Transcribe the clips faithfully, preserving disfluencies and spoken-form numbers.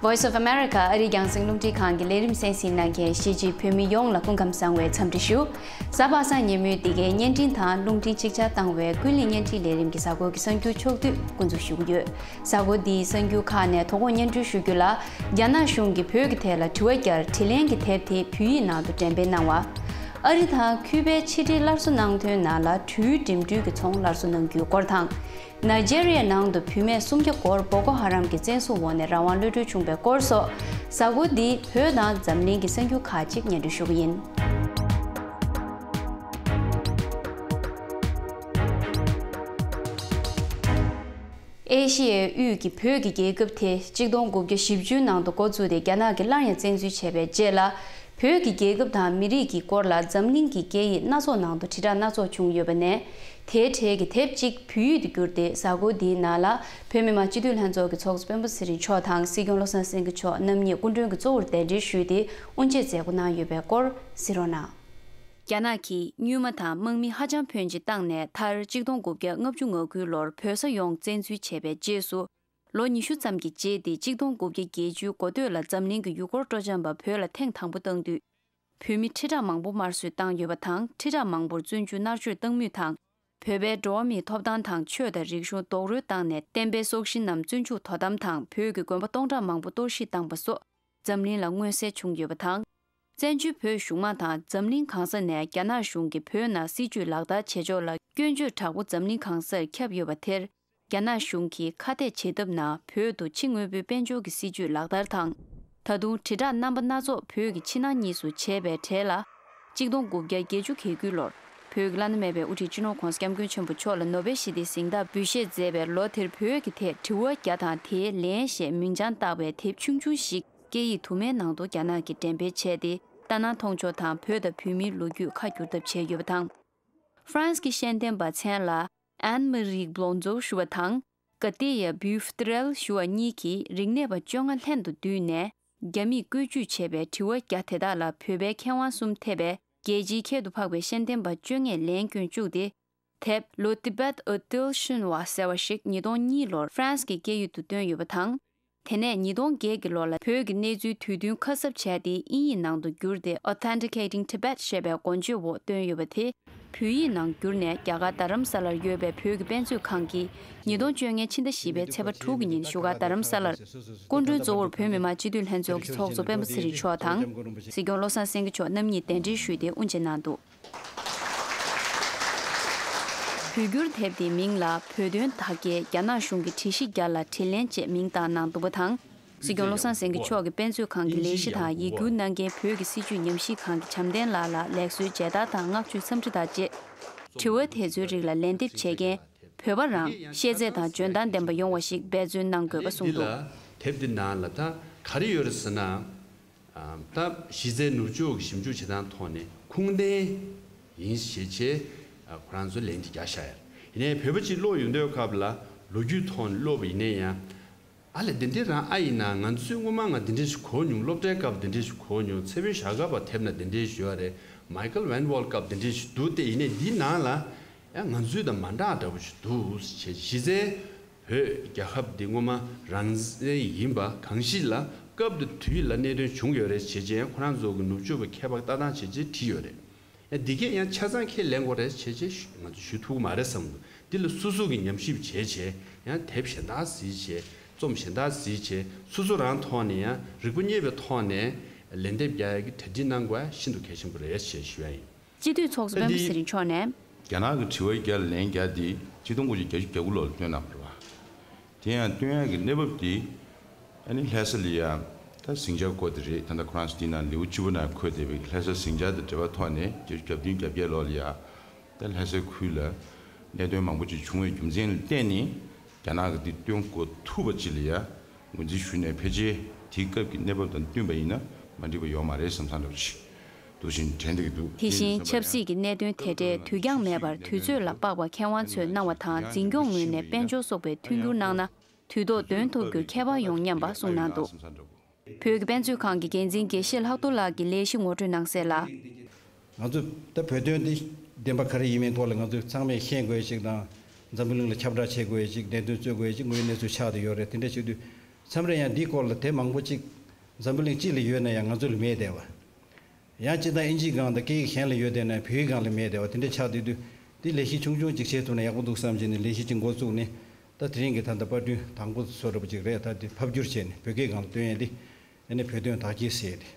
Voice of America ཨ་རིའི་རྒྱང་སྲིང་རླུང་འཕྲིན་ཁང་གི་ལས་རིམ་གསན་གཟིགས་གནང་མཁན་གཞིས་བྱེས་བོད་མི་ཡོངས་ལ་སྐུ་ཁམས་བཟང་བའི་འཚམས་འདྲི་ཞུ། གཟའ་པ་སངས་ཉིན་མོའི་འདི་གའི་བརྙན་འཕྲིན་དང་རླུང་འཕྲིན་ཅིག་ཆར་བཏང་བའི་ཀུན་གླེང་བརྙན་འཕྲིན་ལས་རིམ་གྱི་གཟའ་འཁོར་གྱི་གསར་འགྱུར་ཕྱོགས་བསྡུས་འགོ་འཛུགས་ཞུ་གི་ཡོད། གཟའ་འཁོར་འདིའི་གསར་འགྱུར་ཁག་ནས་དོ་དགོང་སྙན་སྒྲོན་ཞུ་རྒྱུ་ལ། རྒྱ་ནག་གཞུང་གིས་བོད་ཀྱི་ཐད་ལ་དྲི་བ་བརྒྱབ་དྲིས་ལན་གྱི་དེབ་དེ་བོད་ཡིག་ནང་དུ་འགྲེམས་སྤེལ་གནང་བ། ཨ་རི་དང་ཁྱུ་པའི་ཕྱི་འབྲེལ་སླར་གསོ་གནང་དོན་ནང་ལ་དྲུལ་འགྲིམ་འགྲུལ་གྱི་ཚོང་སླར་གསོ་གནང་རྒྱུའི་སྐོར་དང་། ནཱི་ཇེ་རི་ཡ་ནང་དུ་བུད་མེད་སུམ་བརྒྱ་སྐོར་བོ་ཀོ་ཧ་རམ་གྱི་བཙན་བཟུང་འོག་ནས་རང་དབང་གློད་གྲོལ་བྱུང་བའི་སྐོར་སོགས། གཟའ་འཁོར་འདིའི་བོད་དང་འཛམ་གླིང་གི་གསར་འགྱུར་ཁག་ཅིག་སྙན་སྒྲོན་ཞུ་གི་ཡིན། ཨེ་ཤི་ཡའི་དབུས་ཀྱི་བོད་ཀྱི་རྒྱལ་ཁབ་དེ་གཅིག་སྟོང་དགུ་བརྒྱ་བཞི་བཅུ་ནང་དུ་འགོ་བཙུགས་ཏེ་རྒྱ་ནག་གིས་སླར་ཡང་བཙན་འཛུལ་བྱས་པའི་རྗེས་ལ། བོད་ཀྱི་རྒྱལ་ཁབ་དང་མི་རིགས་ཀྱི་སྐོར་ལ་འཛམ་གླིང་གི་སྐད་ཡིག་སྣ་ཚོགས་ནང་དུ་དྲིལ་བསྒྲགས་སྣ་ཚོགས་བྱུང་ཡོད་པ་ནས། དེའི་གྲས་ཀྱི་དེབ་གཅིག་བོད་ཡིག་ཏུ་བསྒྱུར་ཏེ་གཟའ་འཁོར་འདིའི་ནང་ལ་བོད་མི་མང་སྤྱི་འཐུས་ལྷན་ཚོགས་ཀྱི་ཚོགས་གཙོ་སྤེན་པ་ཚེ་རིང་མཆོག་དང་སྲིད་སྐྱོང་བློ་བཟང་སེང་གེ་མཆོག་རྣམ་གཉིས་སྐུ་མགྲོན་གྱི་གཙོ་བོར་གདན་འདྲེན་ཞུས་ཏེ་དབུ་འབྱེད་མཛད་སྒོ་གནང་ཡོད་པའི་སྐོར་གཟིགས་རོགས་གནང་། རྒྱ་ནག་གིས་སྔོན་མ་དང་དམག་མི་ཧ་ཅང་ཕོན་ཆེ་བཏང་ནས་མཐར་གཅིག་སྟོང་དགུ་བརྒྱ་ལྔ་བཅུ་ང་དགུའི་ལོར་བོད་ས་ཡོངས་བཙན་འཛུལ་བྱས་པའི་རྗེས་སུ། ལོ་ཉི་ཤུ་ཙམ་གྱི་རྗེས་ཏེ་གཅིག་སྟོང་དགུ་བརྒྱ་བརྒྱད་ཅུའི་འགོ་སྟོད་ལ་འཛམ་གླིང་གི་ཡུལ་སྐོར་སྤྲོ་འཆམ་པ་བོད་ལ་ཐེངས་དང་པོ་བཏང་དུས། བོད་མི་ཁྲི་ཕྲག་མང་པོ་དམར་གསོད་བཏང་ཡོད་པ་དང་ཁྲི་ཕྲག་མང་པོར་བཙོན་འཇུག་མནར་གཅོད་བཏང་མུས་དང་། བོད་པའི་འགྲོ་བ་མིའི་ཐོབ་ཐང་དང་ཆོས་དང་རིག་གཞུང་རྡོག་རོལ་བཏང་ནས་བསྟན་པའི་སྲོག་ཤིང་རྣམས་བཙོན་འཇུག་དོ་དམ་དང་བོད་ཀྱི་དགོན་པ་སྟོང་ཕྲག་མང་པོ་གཏོར་བཤིག་བཏང་པ་སོགས་འཛམ་གླིང་ལ་མངོན་གསལ་བྱུང་ཡོད་པ་དང་། བཙན་བྱོལ་བོད་གཞུང་མང་དང་འཛམ་གླིང་གང་ས་ནས་རྒྱ་ནག་གཞུང་གིས་བོད་ནང་སྲིད་བྱུས་ལག་བསྟར་བྱེད་ཕྱོགས་ལ་སྐྱོན་བརྗོད་དྲག་པོ་འཛམ་གླིང་གང་སར་ཁྱབ་ཡོད་པ་དེར། རྒྱ་ནག་གཞུང་གིས་ཁ་གཏད་བྱེད་ཐབས་ནང་བོད་དུ་ཕྱི་དངོས་པོའི་དཔལ་འབྱོར་གྱི་སྲིད་བྱུས་ལག་བསྟར་དང་། ད་དུང་དྲིལ་བསྒྲགས་རྣམ་པ་སྣ་ཚོགས་བོད་ཀྱི་ཕྱི་ནང་གཉིས་སུ་བྱས་པའི་གྲས་ལ། གཅིག་སྟོང་དགུ་བརྒྱ་བརྒྱད་ཅུ་གྱ་དགུའི་ལོར་བོད་ཀྱི་བླ་ན་མེད་པའི་དབུ་ཁྲིད་སྤྱི་ནོར་༧གོང་ས་༧སྐྱབས་མགོན་ཆེན་པོ་མཆོག་ལ་ནོ་བེལ་ཞི་བདེའི་གཟེངས་རྟགས་འབུལ་བཞེས་མཛད་པའི་ལོ་དེར་བོད་ཀྱི་ཐད་དྲི་བ་བརྒྱ་དང་དེའི་ལན་ཞེས་མིང་བྱང་བཏགས་པའི་དེབ་ཆུང་ཆུང་ཞིག་སྐད་ཡིག་དུ་མའི་ནང་དུ་རྒྱ་ནག་གིས་འགྲེམས་སྤེལ་བྱས་ཏེ། ལྟ་ན་མཐོང་ཆོས་དང་བོད་དང་བོད་མིའི་ལོ་རྒྱུས་ཁ་བསྒྱུར་ཐབས་བྱས་ཡོད་པ་དང་། ཧྥ་རན་སི་གི་ཤེས་ལྡན་པ་མཚན་ལ། Anne-Marie Blondeau ཞུ་བ་དང་། Katia Buff-Terrell ཞུ་བ་གཉིས་ཀྱིས་རིག་གནས་པ་བཅོ་ལྔ་ལྷན་དུ་བསྡུས་ནས། རྒྱ་མིས་བཀོལ་སྤྱོད་བྱས་པའི་དྲི་བ་བརྒྱ་དེ་དག་ལ་བོད་པའི་མཁས་དབང་གསུམ་ཐེ་བའི་རྒྱལ་སྤྱིའི་ཁྱད་དུ་འཕགས་པའི་ཤེས་ལྡན་པ་བཅོ་ལྔས་ལན་བསྐྱོན་བཅུག་སྟེ། དེབ་Le Tibet, un temps chinois ཟེར་བ་ཞིག་ཉིས་སྟོང་གཉིས་ལོར་ཧྥ་རན་སི་གི་སྐད་ཡིག་ཏུ་བཏོན་ཡོད་པ་དང་། དེ་ནས་ཉིས་སྟོང་བརྒྱད་ཀྱི་ལོ་ལ་བོད་ཀྱི་གནས་ཚུལ་དུས་མཐུན་ཁ་གསབ་བྱས་ཏེ་དབྱིན་ཡིག་ནང་དུ་བསྒྱུར་ཏེ་Authenticating Tibet ཞེས་པའི་འགོ་བརྗོད་འོག་བཏོན་ཡོད་པ་དེ། བོད་ཡིག་ནང་བསྒྱུར་ནས་རྒྱ་གར་རྡ་རམ་ས་ལར་ཡོད་པའི་བོད་ཀྱི་དཔེ་མཛོད་ཁང་གིས་ཉིས་སྟོང་བཅོ་ལྔ་ཕྱི་ཟླ་བཞི་པའི་ཚེས་པ་དྲུག་གི་ཉིན་བཞུགས་སྒར་རྡ་རམ་ས་ལར། སྐུ་མགྲོན་གཙོ་བོར་བོད་མི་མང་སྤྱི་འཐུས་ལྷན་ཚོགས་ཀྱི་ཚོགས་གཙོ་སྤེན་པ་ཚེ་རིང་མཆོག་དང་། སྲིད་སྐྱོང་བློ་བཟང་སེང་གེ་མཆོག་རྣམ་གཉིས་གདན་འདྲེན་ཞུས་ཏེ་དབུ་འབྱེད་གནང་འདུག་བོད་བསྒྱུར་དེབ་དེའི་མིང་ལ་བོད་དོན་དག་སྐྱེལ་རྒྱ་ནག་གཞུང་གི་དྲི་གཞི་བརྒྱ་ལ་དྲིས་ལན་ཅེས་མིང་བཏགས་གནང་འདུག་པ་དང་། སྲིད་སྐྱོང་བློ་བཟང་སེང་གེ་མཆོག་གི་དཔེ་མཛོད་ཁང་གི་ལས་གཞི་དང་ཡིག་སྒྱུར་གནང་མཁན་བོད་ཀྱི་སྲིད་བྱུས་ཉམས་ཞིབ་ཁང་གི་བྱམས་ལྡན་ལགས་ལ་ལེགས་གསོའི་མཇལ་དར་དང་བསྔགས་བརྗོད་འཚམས་འདྲི་དང་བཅས། དྲི་བ་དེ་ཚོའི་རིགས་ལ་ལན་འདེབས་བྱེད་མཁན་བོད་པ་རང་ཤེས་ཚད་དང་འཇོན་ཐང་ལྡན་པ་ཡོང་བ་ཞིག་འབད་བརྩོན་གནང་དགོས་པ་གསུངས་འདུག་དེབ་འདི་ལ་དེབ་འདི་ནང་ལ་ད་ག་རེ་ཡོད་རེད་ཟེར་ན། ད་གཞི་རྩའི་ནུབ་ཕྱོགས་ཀྱི་ཞིབ་འཇུག་བྱེད་སྟངས་ཐོག་ནས་ཁུངས་ལྡན་ཡིན་ཞེས་བྱས་ཁོ་རང་ཚོས་ལན་དེ་རྒྱག་བཞག་ཡོད། ཡིན་ནའི་བོད་པ་ཅིག་ཀློག་ཡོང་དུས་སྐབས་ལ་ལོ་རྒྱུས་ཐོག་ནས་ཀློག་པ་ཡིན་ན་ཡང་། ཨ་ལས་འདི་འདྲ་རང་ཨ་ཡིན་ན། ང་ཚོས་སྔོན་མ་ང་འདི་འདྲ་ཞིག་གོ་མྱོང་། སློབ་གྲྭའི་སྐབས་འདི་འདྲ་ཞིག་གོ་མྱོང་། ཚེ་དཔོན་ཞྭ་སྒབ་པ་དེབ་ན་འདི་འདྲ་ཞིག་ཡོད་རེད། Michael Van Wall སྐབས་འདི་འདྲ་ཞིག་འདུག་སྟེ། ཡིན་ནའི་འདིའི་ནང་ལ་ཡང་ང་ཚོའི་དང་མ་འདྲ་འདྲ་པོ་ཞིག་འདུག་ཅེས། གཞི་རྩའི་བོད་རྒྱལ་ཁབ་འདི་སྔོན་མ་རང་བཙན་ཡིན་པ་གང་ཞིག་ལ་སྐབས་དེ་དུས་ལ་གནད་དོན་བྱུང་ཡོད་རེད་ཅེས་བྱས། ཁོ་རང་ཚོ་གི་ནུབ་ཕྱོགས་པའི་མཁས་པ་ལྟ་སྟངས་བྱས་རྗེས་བྲིས་ཡོད་རེད། ཡང་འདི་གས་ཡང་ཆ་ཚང་ཁས་ལེན་དགོས་རེད་བྱས་རྗེས་ང་ཚོ་ཞུ་ཐུབ་ཀྱི་མ་རེད་བསམ་འདུག་འདི་ལ་སོ་སོ་གི་ཉམས་ཞིབ་བྱས་བྱས། ཡང་དེབ་གཞན་དག་གཟིགས་བྱས། རྩོམ་གཞན་དག་གཟིགས་བྱས། སོ་སོ་རང་ཐོག་ནས་ཡང་རིག་པ་རྙེད་པའི་ཐོག་ནས་ལན་འདེབས་རྒྱག་ཡག་གི་གྲ་སྒྲིག་གནང་དགོས་ཤིན་ཏུ་གལ་ཆེན་པོ་རེད་ཅེས་ཞུ་ཡ་ཡིན། སྤྱི་འཐུས་ཚོགས་གཙོ་སྤེན་པ་ཚེ་རིང་མཆོག་ནས། རྒྱ་ནག་གི་དྲི་བ་བརྒྱ་ལན་བརྒྱ་འདི་གཅིག་སྟོང་དགུ་བརྒྱ་བརྒྱད་ཅུ་གྱ་དགུ་ལོར་བཏོན་གནང་བ་རེད་བ། དེ་ཡང་བཏོན་ཡག་གི་གནས་བབ་འདི། ཨ་ནི་ལྷ་ས་ལ་ཡ། ད་ཟིང་ཆ་བཀོད་དེ་རེད། ད་ལྟ་ཁོ་རང་ཚོ་འདི་ནང་ལེའུ་བཅུ་པ་ནང་འཁོད་བསྡད་པའི་ལྷ་ས་ཟིང་ཆ་དང་འབྲེལ་བ་ཐོག་ནས་བརྒྱད་ཅུ་གྱ་བདུན་གྱ་བརྒྱད་ལོ་ལ་ཡ། ད་ལྷ་ས་ཁུལ་ལ་གནད་དོན་མང་པོ་ཅིག་བྱུང་བའི་རྒྱུ་མཚན་ལ་བརྟེན་ནས། རྒྱ་ནག་གིས་འདི་བཏོན་དགོས་ཐུག་པ་ཅིག་ལ་ཡ། ངོས་འཛིན་ཞུས་ནས་ཕལ་ཆེར་དེའི་སྐབས་ཀྱི་གནས་བབ་དང་བསྟུན་པ་ཡིན་ན་མ་འགྲིག་པ་ཡོད་མ་རེད་བསམ་བསམ་འདྲ་པོ་ཅིག་འདུག་བཞིན་དྲན་བསྡད་ཀྱི་འདུག་དེ་བཞིན་ཆབ་སྲིད་ཀྱི་གནད་དོན་དེ་འདྲའི་དུས་འགྱངས་མེད་པར་དུས་ཚོད་ལ་དཔག་པ་མཁས་དབང་ཚོས་གནང་བ་དང་འཛིན་སྐྱོང་ངོས་ནས་དཔལ་འབྱོར་སོགས་པའི་མཐུན་འགྱུར་གནང་ན། དུས་ཐོག་འདོན་ཐུབ་རྒྱུར་ཁྱད་པར་ཡོང་སྙམ་པ་གསུངས་གནང་འདུག་བོད་ཀྱི་དཔེ་མཛོད་ཁང་གི་འགན་འཛིན་དགེ་བཤེས་ལྷག་རྡོར་ལགས་ཀྱིས་ལས་གཞི་ངོ་སྤྲོད་གནང་གསལ་ལ། ང་ཚོ་ད་བོད་དོན་འདི་བདེན་པ་ག་རེ་ཡིན་མིན་སྐོར་ལ་ང་ཚོས་ཚང་མས་ཤེས་དགོས་ཡ་ཅིག་དང་། འཛམ་བུ་གླིང་ལ་ཁྱབ་བསྒྲགས་བྱེད་དགོས་ཡ་ཅིག་བདེན་དོན་རྩོད་དགོས་ཡ་ཅིག་དངོས་ཡོད་གནས་ཚུལ་ཆགས་བསྡད་ཡོད་རེད། དེ་འདྲ་བྱེད་དུས་ མཚམས་རེ་ཡང་འདིའི་སྐོར་ལ་དེབ་མང་པོ་ཅིག་འཛམ་བུ་གླིང་སྤྱི་ལ་ཡོད་ན་ཡང་ང་ཚོ་ལ་མེད་བསྡད་པ། ཡང་སྤྱིར་བཏང་ཨིན་ཇིའི་སྒང་དང་སྐད་ཡིག་གཞན་ལ་ཡོད་བསྡད་ན་ཡང་བོད་ཡིག་སྒང་ལ་མེད་བསྡད་པ་དེ་འདྲ་ཆགས་བསྡད་དུས། འདི་ལས་གཞི་ཆུང་ཆུང་ཅིག་བྱེད་ཐུབ་ན་ཡག་པོ་འདུག་བསམ་བྱས་ནས་ལས་གཞི་ཅིག་འགོ་བཙུགས་ནས། ད་དེ་རིང་གི་ད་ལྟ་པར་སྐྲུན་དང་པོ་བཟོ་འདྲ་པོ་ཅིག་རེད། ད་འདི་ཕབ་བསྒྱུར་བྱས་ནས་བོད་སྐད་སྒང་ལ་བཏོན་ཡས་འདི། ཨ་ནི་བོད་དོན་དག་ཆ་ཟེར་ཏེ།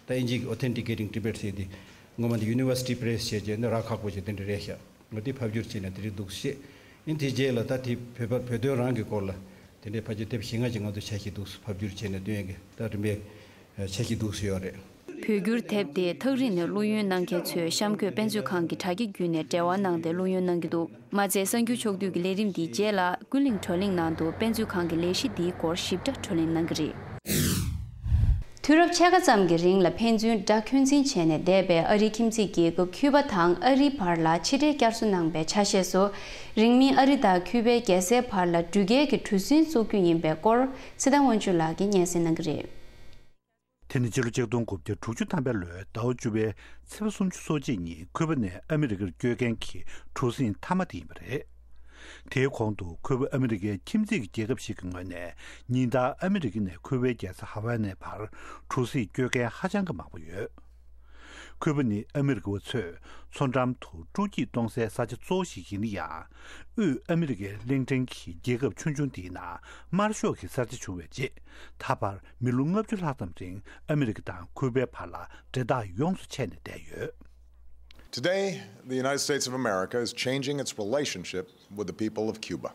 ད་ཨིན་ཇིའི་Authenticating Tibet ཟེར་ཏེ། སྔོན་མ་འདི་University Press བྱས་རྗེས་ནི་རག་ཁག་པོ་ཞིག་དེ་འདྲ་རེད་ཤག་འོ་དེ་ཕབ་བསྒྱུར་བྱས་ནས་དེ་རིང་འདུག་བཤད། ཨིན་དེ་རྗེས་ལ་ད་དེ་བོད་པ་བོད་དོན་རང་གི་སྐོར་ལ་དེ་འདྲའི་ཕལ་ཆེར་དེབ་བཞི་ལྔ་ཅིག་ང་ཚོས་འཆར་གཞི་འདུག་ཕབ་བསྒྱུར་བྱས་ནས་བཏོན་ཡས་ཀྱི་ད་རིམ་པས་འཆར་གཞི་འདུག་ཡོད་རེད། བོད་བསྒྱུར་དེབ་དེ་ཐག་རིང་ནས་བླུ་ཡོན་གནང་མཁན་ཚོས་གཤམ་འཁོད་དཔེ་མཛོད་ཁང་གི་དྲ་རྒྱ་བརྒྱུད་ནས་འབྲེལ་བ་གནང་སྟེ་བླུ་ཡོན་གནང་གི་འདུག་མ་ཚད་གསར་འགྱུར་ཕྱོགས་བསྡུས་ཀྱི་ལས་རིམ་འདིའི་རྗེས་ལ་ཀུན་གླེང་བགྲོ་གླེང་ནང་དུ་དཔེ་མཛོད་ཁང་གི་ལས་གཞི་འདིའི་སྐོར་ཞིབ་ཕྲ་བགྲོ་གླེང་གནང་གི་རེད། དུས་རབས་ཕྱེད་ཀ་ཙམ་གྱི་རིང་ལ་ཕན་ཚུན་དགྲ་འཁོན་འཛིན་བྱས་ནས་བསྡད་པའི་ཨ་རིའི་ཁྱིམ་མཚེས་རྒྱལ་ཁབ་ཁྱུ་པ་དང་ཨ་རིའི་བར་ལ་ཕྱི་འབྲེལ་བསྐྱར་གསོ་གནང་པའི་ཆ་ཤས་སུ། རིང་མིན་ཨ་རི་དང་ཁྱུ་པའི་རྒྱལ་སའི་བར་ལ་འགྲུལ་སྐྱེལ་གྱི་གྲུ་གཟིངས་བཙུགས་རྒྱུ་ཡིན་པའི་སྐོར་ཚེ་བརྟན་དབང་ཕྱུག་ལགས་ཀྱིས་སྙན་སེང་གནང་གི་རེད། དེ་ནི་ཕྱི་ལོ་ཆིག་སྟོང་དགུ་བརྒྱ་དྲུག་ཅུ་ཐམ་པའི་ལོའི་ཟླ་བ་བཅུ་པའི་ཚེས་པ་སུམ་ཅུ་སོ་གཅིག་ཉིན་ཁུ་པ་ནས་ཨ་མི་རི་ཀར་བསྐྱོད་མཁན་གྱི་གྲུ་གཟིངས་མཐའ་མ་དེ་ཡིན་པ་རེད། དེའི་གོང་དུ་ཁུ་པ་ཨ་མི་རི་ཀའི་ཁྱིམ་མཚེས་ཀྱི་རྒྱལ་ཁབ་ཞིག་གི་ངོས་ནས་ཉིན་ལྟར་ཨ་མི་རི་ཀ་ནས་ཁུ་པའི་རྒྱལ་ས་ཧ་ཝའི་ནའི་བར་གྲུ་གཟིངས་བསྐྱོད་མཁན་ཧ་ཅང་གི་མང་པོ་ཡོད། ཁུ་པ་ནི་ཨ་མི་རི་ཀ་བ་ཚོས་མཚོ་འགྲམ་དུ་སྤྲོ་སྐྱིད་གཏོང་སའི་ས་ཆ་གཙོ་བོ་ཞིག་ཡིན་ན་ཡང་། དབུས་ཨ་མི་རི་ཀའི་གླིང་ཕྲན་གྱི་རྒྱལ་ཁབ་ཆུང་ཆུང་དེའི་ནང་དམར་ཤོག་གི་གསར་བརྗེ་བྱུང་བའི་རྗེས། ད་བར་མི་ལོ་ལྔ་བཅུ་ལྷག་ཙམ་རིང་ཨ་མི་རི་ཀ་དང་ཁུ་པའི་བར་ལ་འབྲེལ་ཐག་ཡོངས་སུ་ཆད་ནས་བསྡད་ཡོད། Today, the United States of America is changing its relationship with the people of Cuba.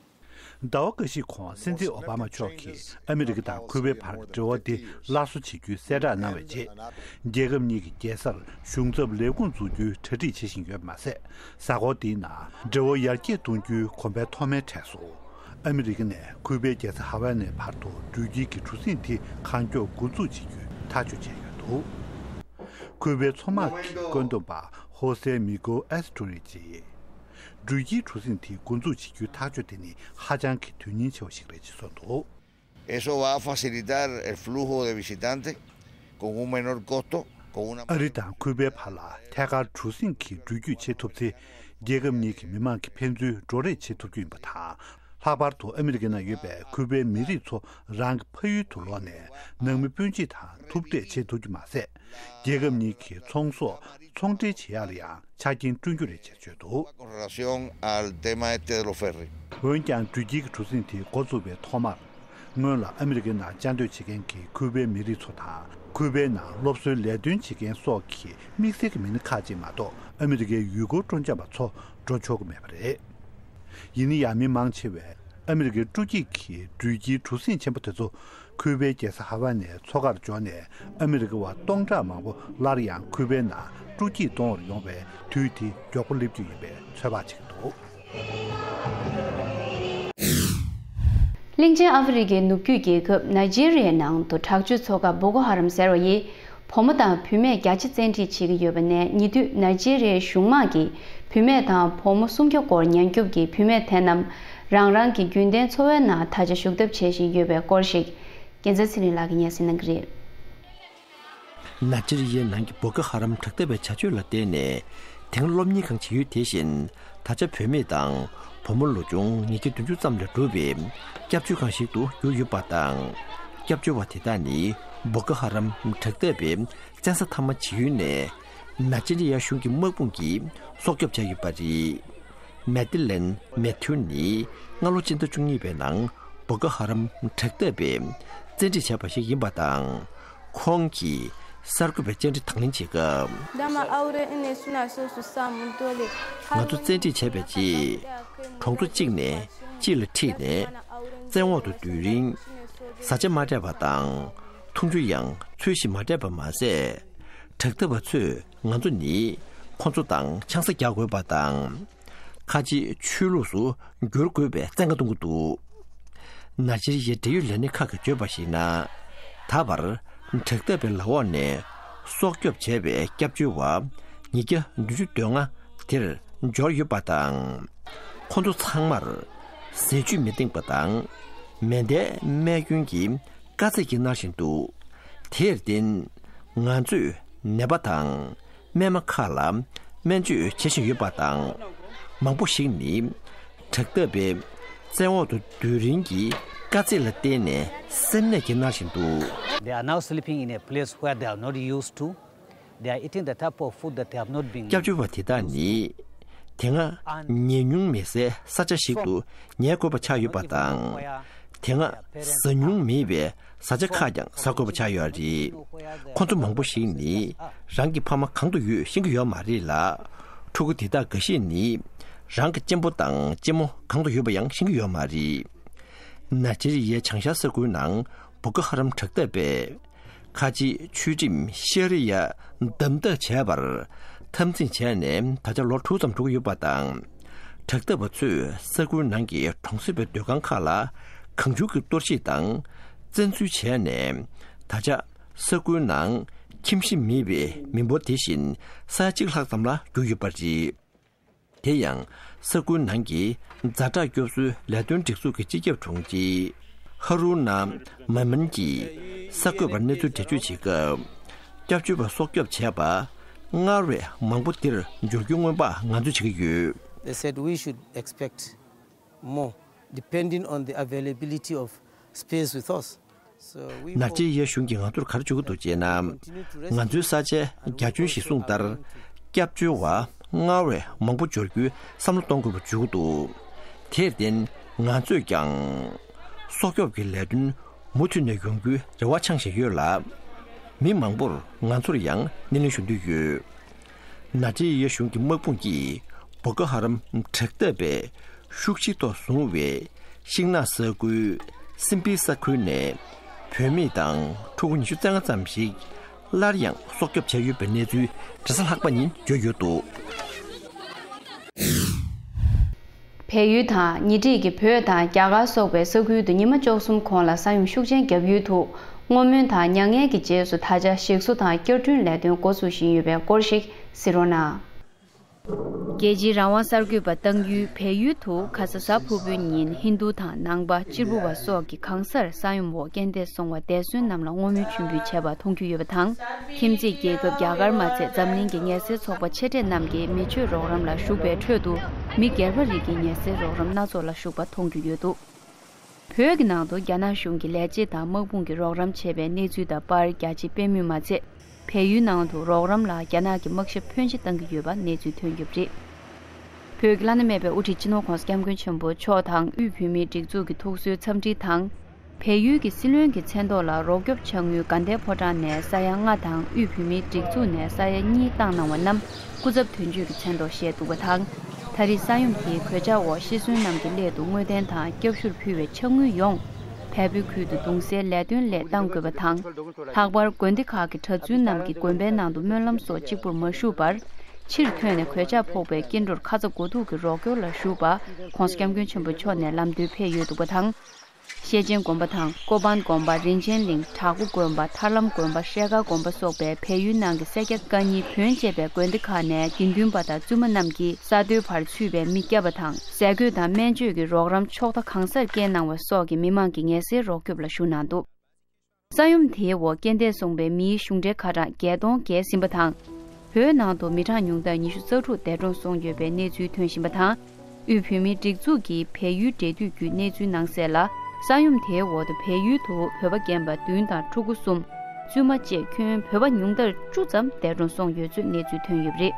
ཟླ་བ་འགའ་ཞིག་གོང་སྲིད་འཛིན་ཨོ་བྷ་མ་མཆོག་གིས་ཨ་མི་རི་ཀ་དང་ཁུ་པའི་བར་གྱི་འབྲེལ་བ་འདི་སླར་གསོ་བྱེད་རྒྱུའི་གསལ་བསྒྲགས་གནང་བའི་རྗེས། རྒྱལ་ཁབ་གཉིས་ཀྱི་རྒྱལ་སར་གཞུང་ཚབ་ལས་ཁུངས་འཛུགས་རྒྱུའི་གྲ་སྒྲིག་བྱེད་བཞིན་ཡོད་པ་མ་ཟད། གཟའ་འཁོར་འདིའི་ནང་འབྲེལ་བ་ཡར་རྒྱས་གཏོང་རྒྱུའི་གོམ་པའི་ཐོག་མའི་གྲས་སུ། ཨ་མི་རི་ཀ་ནས་ཁུ་པའི་རྒྱལ་ས་ཧ་ཝའི་ནའི་བར་དུ་འགྲུལ་སྐྱེལ་གྱི་གྲུ་གཟིངས་དེ་གང་མགྱོགས་འགོ་འཛུགས་བྱེད་རྒྱུའི་ཐག་གཅོད་བྱས་ཡོད་འདུག་ཁུ་པའི་མཚོ་དམག་གི་བཀོད་འདོམས་པ་ཧོ་སེ་མི་གོ་ཨེ་སི་ཏྲོ་རི་ཅིས། འགྲུལ་སྐྱེལ་གྲུ་གཟིངས་དེ་འགོ་འཛུགས་བྱེད་རྒྱུའི་ཐག་གཅོད་དེ་ནི་ཧ་ཅང་གི་དོན་སྙིང་ཆེ་བ་ཞིག་རེད་ཅེས་གསུངས་འདུག Eso va a facilitar el flujo de visitantes con un menor costo, con una ཨ་རི་དང་ཁུ་པའི་བར་ལ་ཐད་ཀར་གྲུ་གཟིངས་ཀྱིས་འགྲུལ་སྐྱོད་བྱེད་ཐུབ་ཚེ། རྒྱལ་ཁབ་གཉིས་ཀྱི་མི་མང་གི་ཕན་ཚུན་འགྲོ་རེས་བྱེད་ཐུབ་རྒྱུ་ཡིན་པ་དང་། ལྷག་པར་དུ་ཨ་མི་རི་ཀའི་ནང་ཡོད་པའི་ཁུ་པའི་མི་རིགས་ཚོ་རང་གི་ཕ་ཡུལ་དུ་ལོག་ནས་ནང་མི་སྤུན་མཆེད་དང་ཐུག་འཕྲད་བྱེད་ཐུབ་རྒྱུ་མ་ཟད། རྒྱལ་ཁབ་གཉིས་ཀྱི་ཚོང་ཟོག་ཚོང་འབྲེལ་བྱེད་ཡག་ལ་ཡང་ཆ་རྐྱེན་བསྐྲུན་རྒྱུ་རེད་ཅེས་བརྗོད་འདུག Con relación al tema este de los ferries. འོན་ཀྱང་འགྲུལ་སྐྱེལ་གྱི་གྲུ་གཟིངས་དེ་འགོ་བཙུགས་པའི་ཐོག་མར། སྔོན་ལ་ཨ་མི་རི་ཀའི་ནང་བཅའ་སྡོད་བྱེད་མཁན་གྱི་ཁུ་པའི་མི་རིགས་ཚོ་དང་། ཁུ་པའི་ནང་སློབ་གསོའི་ལས་དོན་བྱེད་མཁན་སོགས་ཀྱི་དམིགས་བསལ་གྱི་མི་སྣ་ཁག་ཅིག་མ་གཏོགས་ཨ་མི་རི་ཀའི་ཡུལ་སྐོར་སྤྲོ་འཆམ་པ་ཚོ་འགྲོ་ཆོག་གི་མེད་པ་རེད། ཡིན་ན་ཡང་མི་མང་ཆེ་བས་ཨ་མི་རི་ཀའི་སྤྲོ་སྐྱིད་ཀྱི་འགྲུལ་སྐྱེལ་གྲུ་གཟིངས་ཆེན་པོ་དེ་ཚོ་ཁུ་པའི་རྒྱལ་ས་ཧ་ཝའི་ནས་མཚོ་ཁར་འབྱོར་ནས། ཨ་མི་རི་ཀ་བ་སྟོང་ཕྲག་མང་པོ་སླར་ཡང་ཁུ་པའི་ནང་སྤྲོ་སྐྱིད་གཏོང་བར་ཡོང་བའི་དུས་དེ་མགྱོགས་པོ་སླེབས་རྒྱུ་ཡིན་པའི་ཚོད་དཔག་བྱེད་ཀྱི་འདུག་གླིང་ཆེན་ཨ་ཧྥེ་རི་ཁའི་ནུབ་རྒྱུད་རྒྱལ་ཁབ་ནཱི་ཇི་རི་ཡའི་ནང་དུ་དྲག་སྤྱོད་ཚོགས་ཁག་བོ་ཀོ་ཧ་རམ་ཟེར་བ་ཡིས། བུ་མོ་དང་བུད་མེད་བརྒྱ་ཆ་བཙན་ཁྲིད་བྱེད་ཀྱི་ཡོད་པ་ནས། ཉེ་དུས་ནཱི་ཇི་རི་ཡའི་གཞུང་དམག་གིས་བུད་མེད་དང་བུ་མོ་སུམ་བརྒྱ་སྐོར་ཉེན་སྐྱོབ་ཀྱིས་བུད་མེད་དེ་རྣམས་རང་རང་གི་རྒྱུན་ལྡན་འཚོ་བའི་ནང་ད་ཆ་ཞུགས་ཐབས་བྱེད་བཞིན་ཡོད་པའི་སྐོར་ཞིག་རྒྱལ་མཚན་ཚེ་རིང་ལགས་ཀྱིས་སྙན་སེང་གནང་གི་རེད། ནཱི་ཇི་རི་ཡའི་ནང་གི་བོ་ཀོ་ཧ་རམ་དྲག་འཐབ་པའི་བྱ་སྤྱོད་ལ་བརྟེན་ནས། དེང་སློབ་གཉེར་ཁང་བྱེད་ཡུལ་དེ་བཞིན་ད་ཆ་བུད་མེད་དང་བུ་མོ་ལོ་ཆུང་ཉིས་བརྒྱ་བདུན་ཅུ་ཙམ་ལས་གྲུབ་པའི་སྐྱབས་བཅོལ་ཁང་ཞིག་ཏུ་གྱུར་ཡོད་པ་དང་། སྐྱབས་བཅོལ་བ་དེ་དག་ནི་བོ་ཀོ་ཧ་རམ་དྲག་འཐབ་པའི་བཙན་ས་མཐའ་མ་བྱེད་ཡུལ་ནས་ནཱི་ཇི་རི་ཡ་གཞུང་གི་དམག་དཔུང་གིས་སྲོག་སྐྱོབ་བྱས་ཡོད་པ་རེད། མེ་ཏི་ལན་མེ་ཐིའུ་ནི་སྔ་ལོ་སྤྱི་ཟླ་བཅུ་གཉིས་པའི་ནང་བོ་ཀོ་ཧ་རམ་དྲག་འཐབ་པས་བཙན་ཁྲིད་བྱས་པ་ཞིག་ཡིན་པ་དང་། ཁོང་གིས་གསར་འགོད་པའི་བཅར་འདྲི་དང་ལེན་བྱེད་སྐབས། ང་ཚོ་བཙན་ཁྲིད་བྱས་པའི་རྗེས། གྲོང་ཚོ་གཅིག་ནས་གཅིག་ལ་ཁྲིད་ནས། བཙན་འོག་ཏུ་སྡོད་རིང་། བཟའ་བཅའ་མ་སྤྲད་པ་དང་། འཐུང་ཆུ་ཡང་ཚོས་གཞི་མ་སྤྲད་པ་མ་ཟད། དྲག་འཐབ་པ་ཚོས་ང་ཚོ་ནི་ཁོ་ཚོ་དང་ཆང་ས་རྒྱག་དགོས་པ་དང་། ཁ་ཆེའི་ཆོས་ལུགས་སུ་བསྒྱུར་དགོས་པའི་བཙན་བཀའ་གཏོང་གི་འདུག་ནཱི་ཇི་རི་ཡའི་འབྲེལ་ཡོད་ལས་སྣེ་ཁག་གིས་བརྗོད་པར་གཞིགས་ན། ད་བར་དྲག་འཐབ་པའི་ལག་འོག་ནས་སྲོག་སྐྱོབ་བྱས་པའི་སྐྱབས་བཅོལ་བ་ཉིས་བརྒྱ་བདུན་ཅུ་དོན་ལྔ་དེར་འབྱོར་ཡོད་པ་དང་། ཁོ་ཚོ་ཚང་མར་ཟས་བཅུད་མི་འདེང་པ་དང་། མེ་མདའི་རྨས་སྐྱོན་གྱི་དཀའ་ཚེགས་ཀྱིས་མནར་བཞིན་འདུག་དེར་བརྟེན། ང་ཚོས་ནད་པ་དང་རྨས་མ་ཁག་ལ་སྨན་བཅོས་བྱེད་བཞིན་ཡོད་པ་དང་། མང་པོ་ཞིག་ནི་དྲག་འཐབ་པའི་བཙན་འོག་ཏུ་སྡོད་རིང་གི་ དཀའ་ཚེགས་ལ་བརྟེན་ནས་སེམས་ནད་ཀྱིས་མནར་བཞིན་འདུག། They are now sleeping in a place where they are not used to. They are eating the type of food that they have not been སྐྱབས་བཅོལ་བ་དེ་དག་ནི། དེ་སྔ་ཉལ་མྱོང་མེད་སའི་ས་ཆ་ཞིག་ཏུ་ཉལ་དགོས་པ་ཆགས་ཡོད་པ་དང་། དེ་སྔ་ཟ་མྱོང་མེད་པའི་བཟའ་བཅའ་ཁག་ཀྱང་ཟ་དགོས་པ་ཆགས་ཡོད་རེད། ཁོ་ཚོ་མང་པོ་ཞིག་ནི་རང་གི་ཕ་མ་གང་དུ་ཡོད་ཤེས་ཀྱི་ཡོད་མ་རེད་ལ། ཕྲུ་གུ་དེ་དག་འགའ་ཤས་ནི་རང་གི་གཅེན་པོ་དང་གཅེན་མོ་གང་དུ་ཡོད་པ་ཡང་ཤེས་ཀྱི་ཡོད་མ་རེད། ནཱི་ཇི་རི་ཡའི་བྱང་ཤར་ས་ཁུལ་ནང་བོ་ཀོ་ཧ་རམ་དྲག་འཐབ་པས། ཁ་ཆེའི་ཆོས་ཁྲིམས་ཤ་རི་ཡ་བསྡམ་ཐབས་བྱས་པར་འཐབ་འཛིང་བྱས་ནས་ད་ཆ་ལོ་དྲུག་ཙམ་འགྲོ་གི་ཡོད་པ་དང་། དྲག་འཐབ་པ་ཚོས་ས་ཁུལ་ནང་གི་གྲོང་གསེབ་པའི་སྡོད་ཁང་ཁག་ལ་གང་བྱུང་གི་གཏོར་བཤིག་དང་བཙན་འཛུལ་བྱས་ནས། ད་ཆ་ས་ཁུལ་ནང་ཁྱིམ་གཞིས་མེད་པའི་མི་འབོར་དེ་བཞིན་ས་ཡ་གཅིག་ལྷག་ཙམ་ལ་གྱུར་ཡོད་པ་རེད། དེ་ཡང་ས་ཁུལ་ནང་གི་ཛ་དྲག་སྐྱོབ་གསོའི་ལས་དོན་སྒྲིག་འཛུགས་ཀྱི་སྤྱི་ཁྱབ་དྲུང་ཆེ་ཧ་རུ་ན་མ་མན་གྱིས་གསར་འགོད་པར་གནས་ཚུལ་འགྲེལ་བརྗོད་བྱེད་སྐབས། སྐྱབས་བཅོལ་བ་སྲོག་སྐྱོབ་བྱས་པ་སྔར་བས་མང་པོ་འདིར་འབྱོར་རྒྱུའི་སྔོན་དཔག་ང་ཚོས་བྱེད་ཀྱི་ཡོད། They said we should expect more, depending on the availability of space with us. ནཱི་ཇི་རི་ཡའི་གཞུང་གིས་ང་ཚོར་ག་རེ་བརྗོད་ཀྱི་འདུག་ཅེ་ན། ང་ཚོའི་ས་ཆའི་རྒྱ་ཁྱོན་གཞིར་བཟུང་ལྟར་སྐྱབས་བཅོལ་བ་སྔར་བས་མང་པོ་འབྱོར་རྒྱུའི་བསམ་བློ་གཏོང་དགོས་པ་བརྗོད་ཀྱི་འདུག། དེར་བརྟེན་ང་ཚོས་ཀྱང་སྲོག་སྐྱོབ་ཀྱི་ལས་དོན་མུ་མཐུད་ནས་ཡོང་རྒྱུའི་རེ་བ་འཆང་བཞིན་ཡོད་ལ། མི་མང་པོར་ང་ཚོར་ཡང་སྣེ་ལེན་ཞུ་འདོད་ཡོད། ནཱི་ཇི་རི་ཡའི་གཞུང་གི་དམག་དཔུང་གིས་བོ་ཀོ་ཧ་རམ་དྲག་འཐབ་པས་ཤུགས་ཆེ་ཐོག་བཟུང་བའི་ཤིང་ནགས་ས་ཁུལ་སིམ་པི་ས་ཁུལ་ནས་བུད་མེད་དང་ཕྲུ་གུ་ཉི་ཤུ་རྩ་ལྔ་ཙམ་ཞིག་སླར་ཡང་སྲོག་སྐྱོབ་བྱས་ཡོད་པའི་གནས་ཚུལ་རེས་གཟའ་ལྷག་པ་ཉིན་བརྗོད་ཡོད་འདུག། བལ་ཡུལ་དང་ཉེ་འཁྲིས་ཀྱི་བོད་དང་རྒྱ་གར་སོགས་པའི་ས་ཁུལ་དུ་ཉི་མ་བཅུ་གསུམ་གོང་ལ་ས་ཡོམ་ཤུགས་ཆེན་བརྒྱབ་ཡུལ་དུ། བསྔོ་སྨོན་དང་མྱ་ངན་གྱི་རྗེས་སུ་ད་ཆ་ཞིག་གསོ་དང་བསྐྱར་སྐྲུན་ལས་དོན་འགོ་ཚུགས་བཞིན་ཡོད་པའི་སྐོར་ཞིག་གཟིགས་རོགས་གནང་། རྒྱལ་སྤྱིའི་རང་དབང་གསར་འགོད་པ་གཏང་ཡུལ་བལ་ཡུལ་དུ་ཁ་ས་གཟའ་ཕུར་བུའི་ཉིན་ཧིན་རྡུ་དང་ནང་པ་གཅེར་བུ་བ་སོགས་ཀྱིས་གང་སར་ས་ཡོམ་འོག་རྐྱེན་འདས་སོང་བ་འདས་གསོན་རྣམས་ལ་བསྔོ་སྨོན་མཆོད་འབུལ་བྱས་པ་མཐོང་རྒྱུ་ཡོད་པ་དང་། ཁྱིམ་མཚེས་རྒྱལ་ཁབ་རྒྱ་གར་མ་ཚད་འཛམ་གླིང་གི་ངལ་སེལ་ཚོགས་པ་ཆེ་གྲས་རྣམས་ཀྱིས་མི་ཆོས་རོགས་རམ་ལ་ཞུགས་པའི་ཁྲོད་དུ། མི་སྒེར་པ་རིགས་ཀྱི་ངལ་སེལ་རོགས་རམ་སྣ་ཚོགས་ལ་ཞུགས་པ་མཐོང་རྒྱུ་ཡོད་འདུག། བོད་ཀྱི་ནང་དུ་རྒྱ་ནག་གཞུང་གིས་ལས་བྱེད་དང་དམག་དཔུང་གིས་རོགས་རམ་བྱས་པའི་གནས་ཚུལ་དང་པར་རྒྱ་ཆེའི་དཔེ་མིག་མ་ཚད། བལ་ཡུལ་ནང་དུ་རོགས་རམ་ལ་རྒྱ་ནག་གི་དམག་ཞབས་ཕོན་ཆེ་བཏང་གི་ཡོད་པ་གནས་ཚུལ་ཐོན་ཡོད་པ་རེད། བོད་ཀྱི་བླ་ན་མེད་པའི་དབུ་ཁྲིད་སྤྱི་ནོར་༸གོང་ས་༸སྐྱབས་མགོན་ཆེན་པོ་མཆོག་དང་དབུས་བོད་མིའི་སྒྲིག་འཛུགས་ཀྱི་ཐུགས་གསོའི་འཚམས་འདྲི་དང་། བལ་ཡུལ་གྱི་སྲིད་བློན་གྱི་མཚན་ཐོག་ལ་རོགས་སྐྱོབ་ཕྱག་དངུལ་དགའ་ལྡན་ཕོ་བྲང་ནས་ས་ཡ་ལྔ་དང་དབུས་བོད་མིའི་སྒྲིག་འཛུགས་ནས་ས་ཡ་གཉིས་བཏང་གནང་བ་རྣམས་སྐུ་ཚབ་དོན་གཅོད་ཀྱི་མཚན་ཐོག་བཞེས་འདུག་པ་དང་། ད་རེས་ས་ཡོམ་དེའི་གོད་ཆག་འོག་ཤི་གསོན་རྣམས་ཀྱི་སླད་དུ་བསྔོ་རྟེན་དང་སྐྱབས་ཞུར་ཕུལ་བའི་ཕྱག་དངུལ་ཡོངས་བལ་པོའི་ཁུལ་དུ་གདུང་སེལ་ལས་དོན་སླད་གཏང་དགོས་པ་དང་། ལྷག་པར་དགོན་སྡེ་ཁག་གི་གྲྭ་བཙུན་རྣམས་ཀྱིས་དགོན་པའི་ནང་དུ་སྨོན་ལམ་སོགས་གཅིག་པུར་མ་ཞུགས་པར། ཕྱིར་ཐོན་ནས་གོད་ཆག་ཕོག་པའི་སྐྱེ་འགྲོར་ཁ་ཚ་དགོས་གཏུགས་ཀྱི་རོགས་སྐྱོར་ལ་ཞུགས་པ་༸གོང་ས་༸སྐྱབས་མགོན་ཆེན་པོ་མཆོག་ནས་ལམ་སྟོན་ཕེབས་ཡོད་འདུག་པ་དང་། ཤེར་ཕྱིན་དགོན་པ་དང་ཀོ་པན་དགོན་པ། རིན་ཆེན་གླིང་། བྲག་འགོ་དགོན་པ། ཐར་ལམ་དགོན་པ། ཧྲེ་ཁ་དགོན་པ་སོགས་པའི་བལ་ཡུལ་ནང་གི་སེར་སྐྱ་དཀའ་རྙིང་བོན་གཅེས་པའི་དགོན་སྡེ་ཁག་ནས་དགེ་འདུན་པ་དང་བཙུན་མ་རྣམས་ཀྱིས་ས་རྡོའི་བར་ཚུད་པའི་མི་བསྐྱབས་པ་དང་། ཟས་གོས་དང་སྨན་བཅོས་ཀྱི་རོགས་རམ་ཕྱོགས་མཐའ་གང་སར་བསྐྱལ་གནང་བ་སོགས་ཀྱིས་མི་མང་གི་ངལ་སེལ་རོགས་སྐྱོབ་ལ་ཞུགས་གནང་འདུག། ས་ཡོམ་དེའི་འོག་རྐྱེན་འདས་སོང་བའི་མིའི་གཞུང་འབྲེལ་ཁ་གྲངས་བརྒྱད་སྟོང་བརྒལ་ཟིན་པ་དང་། བོད་ནང་དུ་མི་གྲངས་ཉུང་མཐར་ཉི་ཤུ་རྩ་དྲུག་འདས་གྲོངས་སོང་ཡོད་པའི་གནས་ཚུལ་ཐོན་བཞིན་པ་དང་། དབུས་བོད་མིའི་སྒྲིག་འཛུགས་ཀྱི་བལ་ཡུལ་འབྲེལ་མཐུད་བརྒྱུད་གནས་ཚུལ་གནང་གསལ་ལ། ས་ཡོམ་དེའི་འོག་ཏུ་བལ་ཡུལ་དུ་བོད་པ་རྒན་པ་བདུན་དང་ཕྲུ་གུ་གསུམ། བཙུན་མ་བཅས་ཁྱོན་བོད་པ་ཉུང་མཐར་བཅུ་ཙམ་འདས་གྲོངས་སོང་ཡོད་ཚུལ་གནས་ཚུལ་ཐོན་ཡོད་པ་རེད།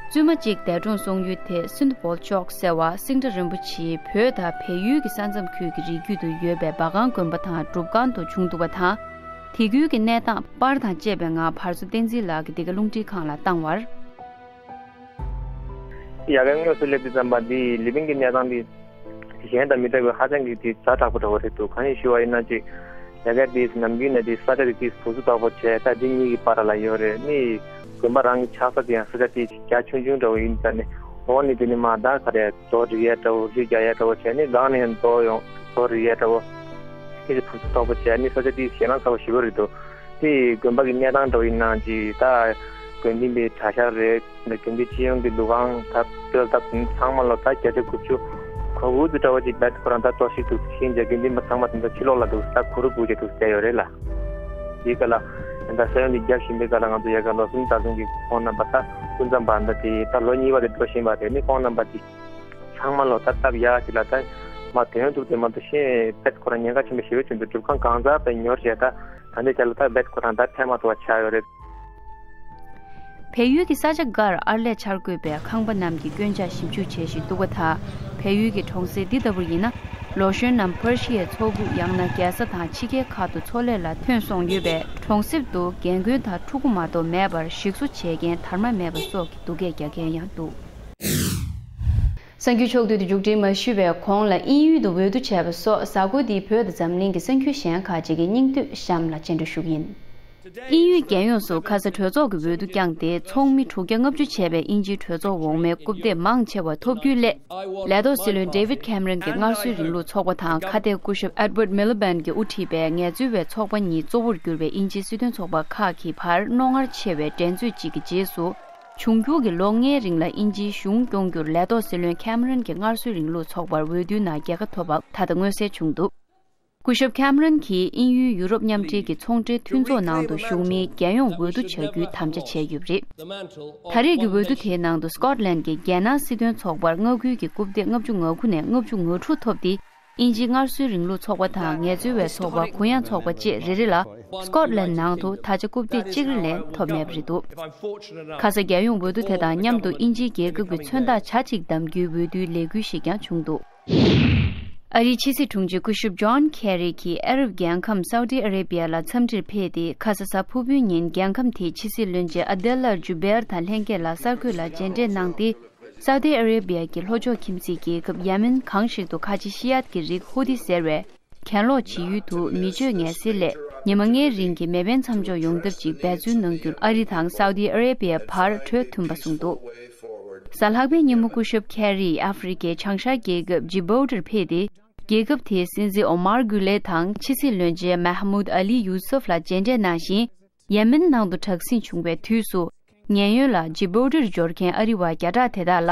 བཙུན་མ་གཅིག་འདས་གྲོངས་སོང་ཡུལ་དེ་སིན་དྷུ་བོལ་ཅོག་ཟེར་བ་སིང་ཁྲ་རིན་པོ་ཆེའི་བོད་དང་བལ་ཡུལ་གྱི་ས་མཚམས་ཁུལ་གྱི་རི་རྒྱུད་དུ་ཡོད་པའི་འབའ་ཁང་དགོན་པ་དང་སྒྲུབ་ཁང་དུ་བྱུང་འདུག་པ་དང་། དེ་ཁུལ་གྱི་གནས་སྟངས་པར་དང་བཅས་པའི་ངང་ཕར་ཚུར་བསྟན་འཛིན་ལགས་ཀྱིས་འདི་ག་རླུང་འཕྲིན་ཁང་ལ་བཏང་བར། ཡ་གི་དངོས་སུ་སླེབས་དུས་ཙམ་པ་འདི་ལི་པིན་གྱི་གནས་སྟངས་འདི་གཞན་དང་མི་འདྲ་བའི་ཧ་ཅང་གི་དེ་ཛ་དྲག་པོ་འདྲ་བོ་རེད་འདུག། གང་ཡིན་ཞུ་བ་ཡིན་ན་ཅིག་ཡ་གི་དེ་ནམ་རྒྱུན་ནས་དེ་ས་ཆ་དེ་དེ་སོ་སོ་དག་པོ་བྱས། ད་འདི་གཉིས་ཀྱི་བར་ལ་ཡོད་རེད། ནི་དགོན་པ་རང་གི་ཆགས་ས་དེ་ཡང་ས་ཆ་དེ་རྒྱ་ཆུང་ཆུང་འདྲ་བོ་ཡིན་ཙང་ནི། འོག་ནས་དེ་ནི་མ་ད་ག་རེ་རྡོ་རི་ཡ་འདྲ་བོ། རི་རྒྱག་ཡ་འདྲ་བོ་བྱས་ནི་སྒང་ནས་ཡང་རྡོ་ཡོང་རྡོ་རི་ཡ་འདྲ་བོ། དེ་ཚོ་ཕུ་སུ་དོག་པོ་བྱས་ནི་ས་ཆ་དེ་ཞེད་སྣང་ཚ་པོ་ཞེ་པོ་རེད་འདུག། དེ་དགོན་པ་གི་གནས་སྟངས་འདྲ་བོ་ཡིན་ན་ཅིག་ད་དགོན་སྡེ་པའི་གྲྭ་ཤག་རེད། དགོན་སྡེ་སྤྱི་ཡོངས་ཀྱི་ལུས་ཁང་ད་སྤྲོད་ད་ཚང་མ་ལོ་ད་བརྒྱ་ཆ་དགུ་བཅུ་གོ་དགུ་དུ་འདྲ་བོ་ཅིག་བེད་ཁོ་རང་ད་ལྟོགས་ཤིག་འདུག། ཤིན་ཅང་དགེ་འདུན་པ་ཚང་མ་དེ་འདྲ་ཕྱི་ལོགས་ལ་འདུག། ད་གུ་རུ་བུ་ཅེ་འདུག་བསྡད་ཡོད་རེད་ལ། དེའི་སྐབས་ལ་ད་ས་ཡོམ་འདི་བརྒྱབ་བཞིན་པའི་སྐབས་ལ་ང་ཚོ་ཡ་ག་ལོ་གསུམ་ད་ཚུན་གྱི་ཁོང་རྣམ་པ་ད་སྐུ་མཚམས་པ་འདི་དེ་ད་ལོ་གཉིས་པ་དེ་འགྲོ་བཞིན་པ་རེད། ནི་ཁོང་རྣམ་པ་དེ་ཚང་མ་ལོ་ད་སྟབས་ཡག་ཅིག་ལ་ད་ མ་དོན་དུ་དེ་མ་དུ་ཤེས་བེད་ཁོ་རང་ཉེན་ཁ་ཆེན་པོ་ཞེ་པོ་ཅན་དུ་སྒྲུབ་ཁང་གང་ཟག་པའི་ཉོར་བྱས་ད་ད་འདི་ཅ་ལ་ད་བེད་ཁོ་རང་ད་ཐེ་མ་ཐོ་བ་ཆགས་ཡོད་རེད། བལ་ཡུལ་གྱི་ས་ཆ་འགར་ཨར་ལས་འཆར་འགོད་པས་ཁང་པ་རྣམས་ཀྱི་སྐྱོན་ཆ་ཞིབ་འཇུག་བྱེད་བཞིན་འདུག་པ་དང་། བལ་ཡུལ་གྱི་གྲོང་གསེབ་འདི་ལྟ་བུར་ཡིན་ན། ལོ་གཞོན་རྣམས་པར་ཤི་ཡའི་མཚོ་ཁུག་ཡང་ན་རྒྱལ་ས་དང་ཕྱི་རྒྱལ་ཁག་ཏུ་འཚོ་ལས་ལ་ཐོན་སོང་ཡོད་པས། གྲོང་གསེབ་ཏུ་རྒན་རྒོན་དང་ཕྲུ་གུ་མ་གཏོགས་མེད་པར་ཞིག་གསོ་བྱེད་མཁན་དར་མ་མེད་པ་སོགས་ཀྱི་སྡུག་སྐད་རྒྱག་མཁན་ཡང་འདུག་གསར་འགྱུར་ཕྱོགས་བསྡུས་དེ་མཇུག་སྒྲིལ་མ་ཞུས་པའི་གོང་ལ་དབྱིན་ཡུལ་དུ་འོས་བསྡུ་བྱས་པ་སོགས་གཟའ་འཁོར་འདིའི་བོད་དང་འཛམ་གླིང་གི་གསར་འགྱུར་གཞན་ཁག་ཅིག་གི་སྙིང་བསྡུས་གཤམ་ལ་སྤྱན་འགྲེལ་ཞུ་གི་ཡིན། དབྱིན་ཡུལ་རྒྱལ་ཡོངས་སུ་ཁ་ས་གྲོས་ཚོགས་ཀྱི་འོས་བསྡུ་བསྐྱངས་ཏེ་ཚོགས་མི་དྲུག་བརྒྱ་ལྔ་བཅུ་བྱས་པའི་དབྱིན་ཇིའི་གྲོས་ཚོགས་འོག་མའི་རྐུབ་སྟེགས་མང་ཆེ་བ་ཐོབ་རྒྱུའི་སླད། ལས་ཐོག་སྲིད་བློན་David Cameron་གྱི་སྔར་སྲོལ་རིང་ལུགས་ཚོགས་པ་དང་ཁ་གཏད་སྐུ་ཞབས་Edward Miliband གྱིས་དབུ་ཁྲིད་པའི་ངལ་རྩོལ་བའི་ཚོགས་པ་གཉིས་གཙོ་བོར་གྱུར་པའི་དབྱིན་ཇིའི་སྲིད་དོན་ཚོགས་པ་ཁག་གི་བར་རྣོ་ངར་ཆེ་བའི་འགྲན་རྩོད་ཅིག་གི་རྗེས་སུ། འབྱུང་འགྱུར་གྱི་ལོ་ལྔའི་རིང་ལ་དབྱིན་ཇིའི་གཞུང་སྐྱོང་རྒྱུར་ལས་ཐོག་སྲིད་བློན་Cameron གྱི་སྔར་སྲོལ་རིང་ལུགས་ཚོགས་པར་འོས་བསྡུའི་ནང་རྒྱལ་ཁ་ཐོབ་པ་ད་ལྟ་མངོན་གསལ་བྱུང་འདུག་སྐུ་ཞབས་Cameron གྱིས་དབྱིན་ཡུལ་ཡུ་རོབ་མཉམ་འབྲེལ་གྱི་ཚོང་འབྲེལ་མཐུན་ཚོགས་ནང་དུ་ཞུགས་མིན་རྒྱལ་ཡོངས་འོས་བསྡུ་བྱ་རྒྱུའི་དམ་བཅའ་བྱས་ཡོད་པ་རེད། ད་རེས་ཀྱི་འོས་བསྡུ་དེའི་ནང་དུ་སི་ཀོཊ་ལན་གྱི་རྒྱལ་ནང་སྲིད་དོན་ཚོགས་པར་མངའ་ཁུལ་གྱི་རྐུབ་སྟེགས་ལྔ་བཅུ་ང་དགུ་ནས་ལྔ་བཅུ་ང་དྲུག་ཐོབ་སྟེ། དབྱིན་ཇིའི་སྔར་སྲོལ་རིང་ལུགས་ཚོགས་པ་དང་ངལ་རྩོལ་བའི་ཚོགས་པ། གུ་ཡངས་ཚོགས་པ་བཅས་རེ་རེ་ལ་སི་ཀོཊ་ལན་ནང་དུ་ད་ཆ་རྐུབ་སྟེགས་གཅིག་རེ་ལས་ཐོབ་མེད་པ་རེད་འདུག་ཁ་ས་རྒྱལ་ཡོངས་འོས་བསྡུ་དེ་དང་མཉམ་དུ་དབྱིན་ཇིའི་རྒྱལ་ཁབ་ཀྱི་མཚོན་རྟགས་བྱ་གཅིག་བདམས་རྒྱུའི་འོས་བསྡུའི་ལས་འགུལ་ཞིག་ཀྱང་བྱུང་འདུག་ཨ་རིའི་ཕྱི་སྲིད་དྲུང་ཆེ་སྐུ་ཞབས་ཇོན་ཁེ་རི་གྱིས་ཨ་རབ་རྒྱལ་ཁམས་སའུ་ཏི་ཨ་རེ་བི་ཡ་ལ་འཚམས་འདྲིར་ཕེབས་ཏེ། ཁ་ས་གཟའ་ཕུར་བུའི་ཉིན་རྒྱལ་ཁམས་དེའི་ཕྱི་སྲིད་བློན་ཆེན་ཨབ་དེལ་ལ་ཇུ་བེར་དང་ལྷན་རྒྱས་ལ་གསར་འགོད་ལ་མཇལ་འཕྲད་གནང་སྟེ། སའུ་ཏི་ཨ་རེ་བི་ཡ་གི་ལྷོ་ཕྱོགས་ཁྱིམ་མཚེས་རྒྱལ་ཁབ་ཡེ་མེན་གང་ཞིག་ཏུ་ཁ་ཆེ་ཤི་ཡཱཏ་ཀྱི་རིགས་ཧུ་ཏི་ཟེར་བས་གྱེན་ལོག་བྱེད་ཡུལ་དུ་མི་སྤྱོད་ངལ་སེལ་སླད་ཉི་མ་ལྔའི་རིང་གི་མེ་འཕེན་མཚམས་འཇོག་ཡོང་ཐབས་ཅིག་འབད་བརྩོན་གནང་རྒྱུར་ཨ་རི་དང་སའུ་ཏི་ཨ་རེ་བི་ཡའི་བར་གྲོས་མཐུན་པ་བཟུང་འདུག་གཟའ་ལྷག་པའི་ཉིན་མོ་སྐུ་ཞབས་ཁེ་རི་ཨ་ཧྥེ་རི་ཁའི་བྱང་ཤར་རྒྱལ་ཁབ་ཇི་བོ་ཊིར་ཕེབས་ཏེ། རྒྱལ་ཁབ་དེའི་སྲིད་འཛིན་ཨོ་མར་གུ་ལེ་དང་ཕྱི་སྲིད་བློན་ཆེན་མཱ་ཧ་མུད་ཨ་ལི་ཡུ་སུབ་ལ་མཇལ་འཕྲད་གནང་ཞིང་། ཡེ་མེན་ནང་དུ་དྲག་ཟིང་བྱུང་བའི་དུས་སུ། ཉེན་གཡོལ་ལ་ཇི་བོ་ཊིར་འབྱོར་མཁན་ཨ་རི་བ་བརྒྱ་ཕྲག་དེ་དག་ལ།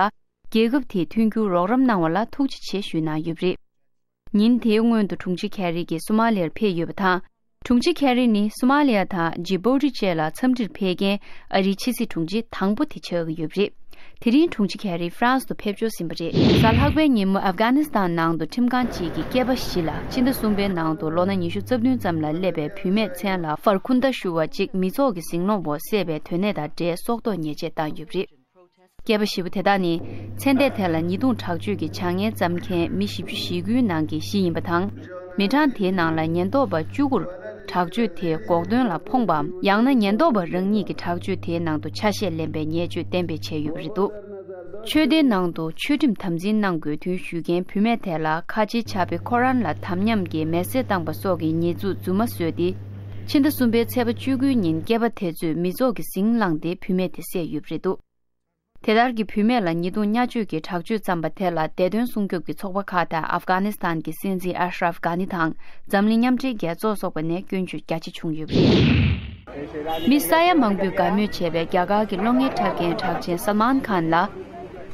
རྒྱལ་ཁབ་དེའི་མཐུན་འགྱུར་རོགས་རམ་གནང་བ་ལ་ཐུགས་རྗེ་ཆེ་ཞུས་གནང་ཡོད་པ་རེད། ཉིན་དེའི་སྔོན་དུ་དྲུང་ཆེ་ཁེ་རི་གྱིས་སོ་མ་ལི་ཡར་ཕེབས་ཡོད་པ་དང་། དྲུང་ཆེ་ཁེ་རི་ནི་སོ་མ་ལི་ཡ་དང་ཇི་བོ་ཊི་བཅས་ལ་འཚམས་འདྲིར་ཕེབས་མཁན་ཨ་རིའི་ཕྱི་སྲིད་དྲུང་ཆེ་དང་པོ་དེ་ཆགས་ཀྱི་ཡོད་པ་རེད། དེ་རིང་དྲུང་ཆེ་ཁེ་རི་ཧྥ་རན་སི་དུ་ཕེབས་འབྱོར་ཟིན་པ་རེད། གཟའ་ལྷག་པའི་ཉིན་མོ་ཨབ་གྷ་ནི་སི་ཐན་ནང་དུ་ཁྲིམས་ཁང་གཅིག་གིས་སྐྱེས་པ་བཞི་ལ་ཕྱི་ཟླ་གསུམ་པའི་ནང་དུ་ལོ་ན་ཉི་ཤུ་རྩ་བདུན་ཙམ་ལ་སླེབས་པའི་བུད་མེད་མཚན་ལ་ཧྥར་ཁུན་ཏ་ཞུ་བ་གཅིག་མི་ཚོགས་ཀྱི་ཟིང་སློང་འོག་བསད་པའི་དོན་གནད་དང་འབྲེལ་སྲོག་ཐོག་ཉེས་ཆད་བཏང་ཡོད་པ་རེད། སྐྱེས་པ་བཞི་པོ་དེ་དག་ནི་ཚེ་འདས་ཐད་ལ་ཉེས་རྡུང་དྲག་སྤྱོད་ཀྱི་བྱ་ངན་བརྩམས་མཁན་མི་བཞི་བཅུ་ཞེ་དགུའི་ནང་གི་བཞི་ཡིན་པ་དང་། མི་གྲངས་དེའི་ནང་ལ་ཉེན་རྟོག་པ་བཅུ་དགུར་དྲག་སྤྱོད་དེ་འགོག་དོན་ལ་ཕོངས་པའམ། ཡང་ན་ཉེན་རྟོག་པ་རང་ཉིད་ཀྱིས་དྲག་སྤྱོད་དེའི་ནང་དུ་ཆ་ཤས་ལེན་པའི་ཉེས་སྤྱོད་གཏན་འབེབས་བྱས་ཡོད་པ་རེད་འདུག་ཆོས་སྡེའི་ནང་དུ་ཆོས་ཁྲིམས་དམ་འཛིན་གནང་དགོས་དོན་ཞུ་མཁན་བུད་མེད་དེ་ལ་ཁ་ཆེའི་ཕྱག་དཔེ་ཁོ་རཱན་ལ་དམ་ཉམས་ཀྱི་མེ་བསྲེགས་བཏང་པ་སོགས་ཀྱི་ཉེས་འཛུགས་རྫུན་མ་བཟོས་ཏེ། ཕྱི་ཟླ་གསུམ་པའི་ཚེས་པ་བཅུ་དགུའི་ཉིན་སྐྱེས་པ་དེ་ཚོས་མི་ཚོགས་ཀྱི་ཟིང་བསླངས་ཏེ་བུད་མེད་དེ་བསད་ཡོད་པ་རེད་འདུག་དེ་ལྟར་གྱི་བུད་མེད་ལ་ཉེས་རྡུང་བརྙས་བཅོས་ཀྱི་དྲག་སྤྱོད་བརྩམས་པ་དེ་ལ་བདེ་དོན་སྲུང་སྐྱོབ་ཀྱི་ཚོགས་པ་ཁག་དང་ཨབ་གྷ་ནི་སི་ཐན་གྱི་སྲིད་འཛིན་ཨ་ཤ་རབ་གྷ་ནི་དང་འཛམ་གླིང་མཉམ་འབྲེལ་རྒྱལ་ཚོགས་སོགས་པ་ནས་སྐྱོན་བརྗོད་རྒྱ་ཆེ་བྱུང་ཡོད་པ་རེད། མི་ས་ཡ་མང་པོས་དགའ་མོས་བྱས་པའི་རྒྱ་གར་གྱི་གློག་བརྙན་འཁྲབ་མཁན་གྲགས་ཅན་སལ་མཱན་ཁཱན་ལ།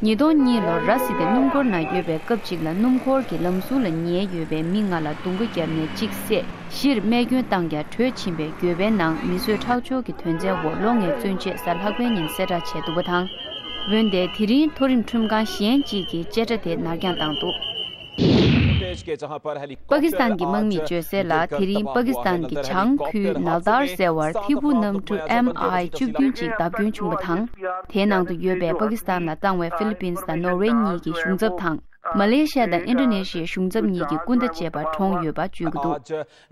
ཉིས་སྟོང་གཉིས་ལོར་ར་སི་ཏའི་སྣུམ་འཁོར་ནང་ཡོད་པའི་སྐབས་གཅིག་ལ་སྣུམ་འཁོར་གྱི་ལམ་ཟུར་ལ་ཉལ་ཡོད་པའི་མི་ལྔ་ལ་རྡུང་པ་བརྒྱབ་ནས་གཅིག་བསད། བཞིར་རྨས་སྐྱོན་བཏང་ཀྱང་བྲོས་ཕྱིན་པའི་འགྱོད་པའི་ནང་མི་གསོད་ཁྲག་སྦྱོར་གྱི་དོན་ཚན་འོག་ལོ་ལྔའི་བཙོན་འཇལ་གཟའ་ལྷག་པའི་ཉིན་གསལ་བསྒྲགས་བྱས་འདུག་པ་དང་། འོན་ཏེ་དེ་རིང་མཐོ་རིམ་ཁྲིམས་ཁང་གཞན་གཅིག་གིས་བཅད་ཁྲ་དེ་ནར་འགྱངས་བཏང་འདུག་པ་ཀི་སི་ཐན་གྱི་དམག་མིས་བརྗོད་གསལ་ལ། དེ་རིང་པ་ཀི་སི་ཐན་གྱི་བྱང་ཁུལ་ནལ་དར་ཟེར་བར་ཐི་གུ་གནམ་གྲུ་ཨེམ་ཨའི་བཅུ་བདུན་ཅིག་བརྡབ་སྐྱོན་བྱུང་བ་དང་། དེའི་ནང་དུ་ཡོད་པའི་པ་ཀི་སི་ཐན་ལ་བཏང་བའི་ཧྥི་ལི་པིན་དང་ནོར་ཝེ་གཉིས་ཀྱི་གཞུང་ཚབ་དང་། མ་ལེ་ཤི་ཡ་དང་ཨིན་ཌོ་ནེ་ཤི་ཡའི་གཞུང་ཚབ་གཉིས་ཀྱི་སྐུ་ཟླ་བཅས་པ་གྲོངས་ཡོད་པ་བརྗོད་ཀྱི་འདུག་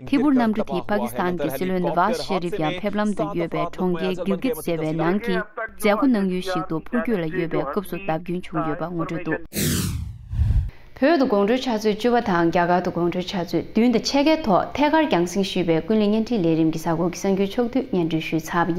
ཐི་གུ་གནམ་གྲུ་དེ་པ་ཀི་སི་ཐན་གྱི་སྲིད་བློན་ནི་ཝཱ་ཟ་ཤེ་རིབ་ཡང་ཕེབས་ལམ་དུ་ཡོད་པའི་གྲོང་ཁྱེར་གིལ་གིད་ཟེར་བའི་ནང་གི་མཛད་སྒོ་གནང་ཡུལ་ཞིག་ཏུ་འཕུར་སྐྱོད་ལ་ཡོད་པའི་སྐབས་སུ་བརྡབ་སྐྱོན་བྱུང་ཡོད་པ་ངོ་སྤྲོད་འདུག་བོད་དུ་དགོང་དྲོའི་ཆུ་ཚོད་བཅུ་པ་དང་རྒྱ་གར་དུ་དགོང་དྲོའི་ཆུ་ཚོད་བདུན་དང་ཕྱེད་ཀའི་ཐོག་ཐད་ཀར་རྒྱང་སྲིང་ཞུས་པའི་ཀུན་གླེང་བརྙན་འཕྲིན་ལས་རིམ་གྱི་གཟའ་འཁོར་གྱི་གསར་འགྱུར་ཕྱོགས་བསྡུས་སྙན་སྒྲོན་ཞུས་ཚར་བ་ཡིན།